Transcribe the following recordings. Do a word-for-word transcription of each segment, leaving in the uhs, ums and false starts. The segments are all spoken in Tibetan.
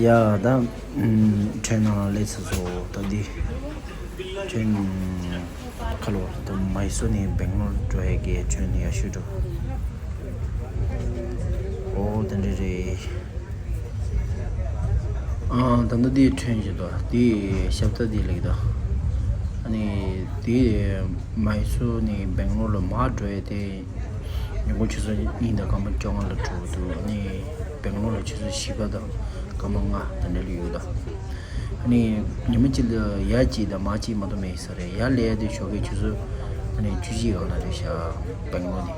ཡ་ད། ཨམ། ཊེན་ནང་ལ་སླེབས་ཚར་སོང་། ད་འདི་ཊེན་ཁ་ལོ་ད་མའི་སོར་ནས་སྦེང་ལོར་འགྲོ་ཡ་གི་ཊེན་ཡག་ཤོས་འགྲོ། ཨོ་དེ་འདྲ་རེད། ཨ་ད་ལྟ་འདི་ཊེན་ཞིག་འདུག་འདི་ཞབས་རྟ་འདི་ལེགས་འདུག་ཨ་ནི་འདི་མའི་སོར་ནས་སྦེང་ལོར་ལ་མར་འགྲོ་ཡ་དེ། ཉིན་གུང་ཆུ་ཚོད་གཉིས་དང་སྐར་མ་བཅོ་ལྔ་ལ་འགྲོ་གི་འདུག་ཨ་ནི་སྦེང་ལོར་ལ་ཆུ་ཚོད་བཞི་པ་དང་སྐར་མ་ལྔ་དེ་འདྲ་ལ་ཡོད་ད། ཨ་ནི་ཉི་མ་གཅིག་ལ་ཡར་གཅིག་དང་མར་གཅིག་མ་གཏོགས་མེད་ས་རེད། ཡར་སླེབས་ཡ་དེ་ཞོགས་ཀའི་ཆུ་ཚོད་ཨ་ནི་བཅུ་གཅིག་སྒང་ལ་རེད་ཤག་སྦེང་ལོར་ནས།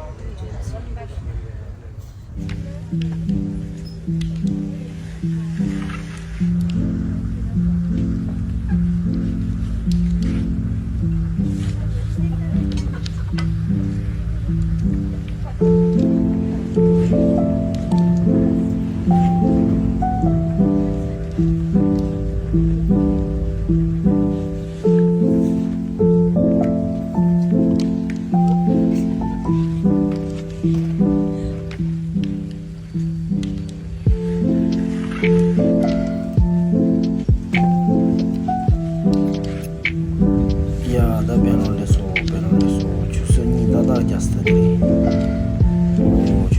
ཡ་ད་སྦེང་ལོར་སླེབས་སོང་། སྦེང་ལོར་སླེབས་སོང་། ཆུ་ཚོད་གཉིས་ཏག་ཏག་རྒྱག་ས་དེ་རེད། ཨོ་